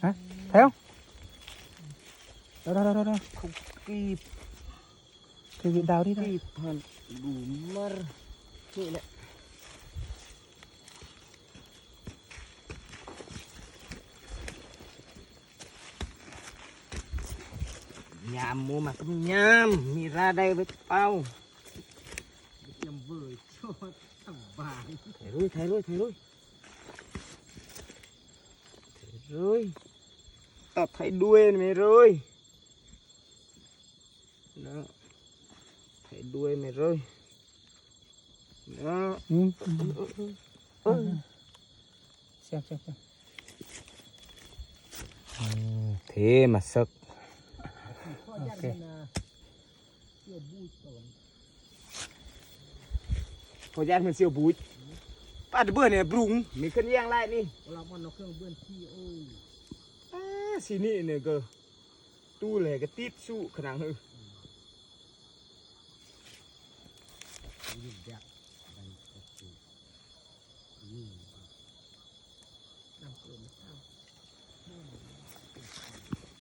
ຮະ ແຖວ ດາວ ດາວ ດາວ ດາວ ເຂົາກີບ ຄືດາວນີ້ນະ ກີບຫັ້ນ ດູມາ ນີ້ແຫຼະ ຍາມໝູມາກັບຍາມ ມີລາໄດ້ໄວ້ເປົ່າ ຍາມເວີຍ ສະບາຍ ຖ່າຍລຸຍ ຖ່າຍລຸຍ ຖ່າຍລຸຍ ຖ່າຍລຸຍ ຕັດຖ່າຍດ້ວຍແມ່ເອີຍ ເນາະ ຖ່າຍດ້ວຍແມ່ເອີຍ ເນາະ ອືມ ເອີ ເອີ ເອີ ແຊບ ແຊບ ແຊບ ອືມ ເທມາເສິກ ໂອເຄ ພໍຢ້ານມັນສ່ຽວບູດ ປາດເບິ່ນນີ້ບຣຸງ ມີຂຶ້ນຢ່າງຫຼາຍນີ້ ເຮົາເອົາເຄື່ອງເບິ່ນທີ່ ໂອ້ຍ ອາ ຊິນີ້ນີ້ກໍ ຕູ້ແລກະຕິດສຸຂະໜາດເຮີ ນ້ຳເກີມເອົາ